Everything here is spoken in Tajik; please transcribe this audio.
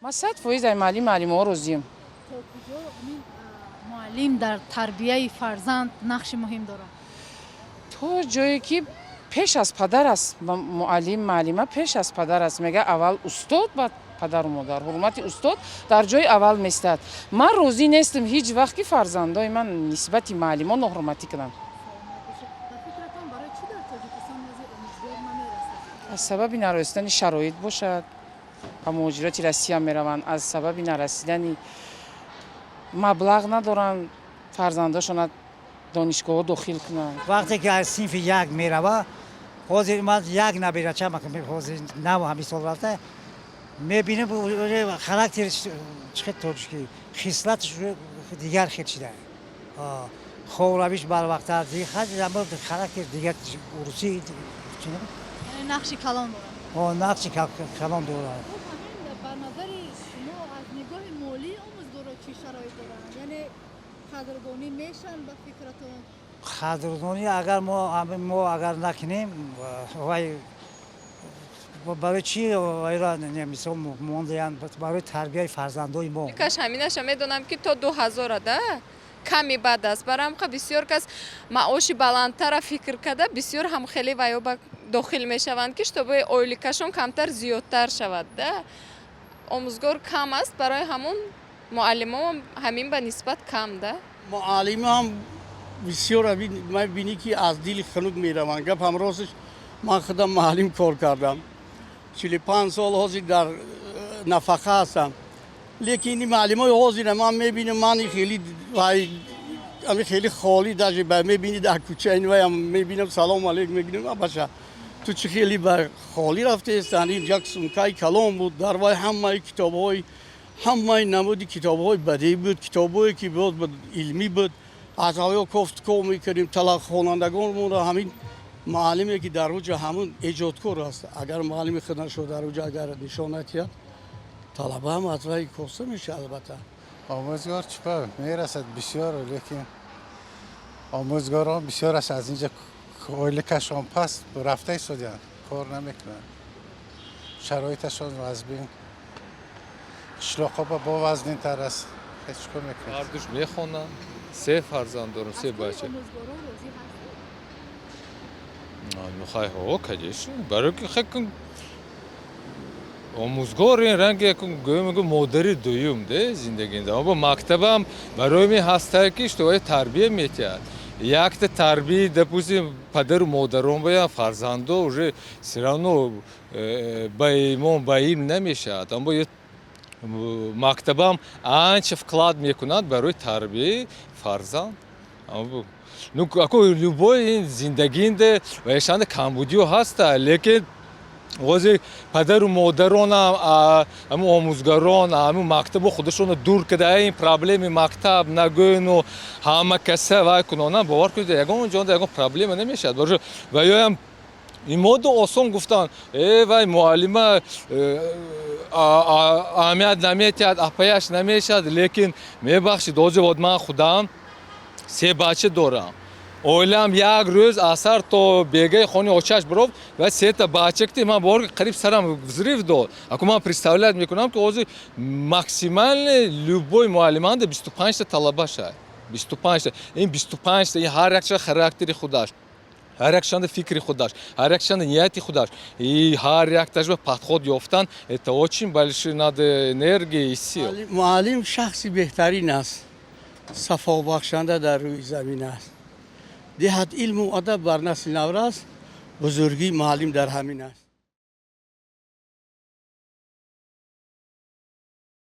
Ман 100% ай муаллим, муаллимаҳо розием. То куҷо ҳамин муаллим дар тарбияи фарзанд нақши муҳим дорад? То ҷое ки пеш аз падар аст. Муаллим, муаллима пеш аз падар аст. Мега, аввал устод, баъд падару модар. Ҳурмати устод дар ҷои аввал местад. Ман розӣ нестам ҳеҷ вақт, ки фарзандои ман нисбати муаллимо ноҳурматӣ кунанд. Ба фикратон, барои чӣ дар Тоҷикистон ҳозир омӯзгор намерасад? Аз сабаби нарасидани шароит бошад, ба муҳоҷирати Россия мераванд. Аз сабаби нарасидани маблағ надоранд фарзандошона донишгоҳҳо дохил кунанд. Вақте ки аз синфи як мерава, ҳозир ман як набирачам ҳозир нав ҳамин сол рафта, мебинем, характер, чӣ хел тоҷикӣ, хислаташ дигар хел шида, хобравиш барвақта, характер дигар, урусӣ. Яъне нақши калон дорад? Нақши калон дорад. Хуб, ҳамин ба назари шумо, аз нигоҳи молии омӯзгоро чӣ шароит доранд? Яъне қадрдонӣ мешаванд, ба фикратон? Қадрдонӣ агар мо агар накунем, вай барои чӣ вайра, мисол, мондаянд? Барои тарбияи фарзандои мо. Каш ҳаминаша медонам, ки то 2000 да ками бад аст. Барои бисёр кас маоши баландтара фикр карда, бисёр ҳам хеле ваё ба дохил мешаванд, ки чтобы ойликашон камтар зиёдтар шавад да. Омӯзгор кам аст, барои ҳамун муаллимон ҳамин ба нисбат кам да. Муаллимам бисёр мебинӣ, ки аз дили хунук мераванд. Гап ҳам ростш, ман худам муаллим кор кардам 45 сол, ҳозир дар нафақа ҳастам. Лекин ин муаллимои ҳозира ман мебинам, ман хеле вай ами хеле холӣ, даже ба мебинӣ дар кӯча, ин ваям мебинам, салом алейкум мегӯям, абаша, ту чӣ хеле ба холӣ рафтаестан? Ин як сумкаи калон буд, дар вай ҳамаи китобҳои, ҳамаи намуди китобҳои бадеӣ буд, китобҳое ки боз илмӣ буд. Аз ҳаво кофтков мекардем хонандагонмонро. Ҳамин муаллиме ки дар уҷа, ҳамун эҷодкор аст. Агар муаллими худашро дар уҷа агар нишон натиҳад, талабаам аз вай коста мешавад, албатта. Омӯзгор чипа мерасад бисёр, лекин омӯзгорон бисёраш аз инҷа ойликашон паст, рафта истодиянд, кор намекунанд. Шароиташон вазбин, қишлоқҳо бо вазнинтар аст. Ҳеҷ кор мекунад. Ҳардуш мехонанд, се фарзанд дорам, се бача. Омӯзгорон розӣ ҳастед? Ну хай, ҳо, конечно, барои ки хай кун, омӯзгор ин ранги якун гӯем, мегӯ, модари дуюм де зиндагӣ. Бо мактабам барои ми ҳастае, ки что тарбия метиҳад. Якта тарбии, допустим, падару модарон бояд, фарзандо уже все равно ба имон, ба илм намешавад. Аммо мактабам анча вклад мекунад барои тарбияи фарзанд. Ну, ако любой ин зиндагинде ваешанда камбудиё ҳаста, лекин ҳозир падару модаронам, ҳамун омӯзгарон, ҳамун мактабо худашонро дур карда, ин проблеми мактаб нагӯйну ҳама каса вай кунонам, бовар кунед, ягон ҷонда ягон проблема намешавад. Ва ёям ин моду осон гуфтан, э вай, муаллима аҳамият наметиҳад, апаяш намешавад. Лекин мебахшид, ҳозир вот ман худам се бача дорам, оилаам як рӯз аз сар то бегаи хони очаш биров ва сета бача ки ман бовар, қариб сарам взрыв дод. Аку ман представлять мекунам, ки ҳозир максимально любой муаллиманда 25-та талаба шай, 25-та. Ин 25-та, ин ҳар якча характери худаш, ҳар якшанда фикри худаш, ҳар якшанда нияти худаш, и ҳар якташ ба подход ёфтан, это очень большие надо энергии и сил. Муаллим шахси беҳтарин аст, сафобахшанда дар рӯи замин аст, диҳад илму адаб бар насли наврас, бузургии муаллим дар ҳамин аст.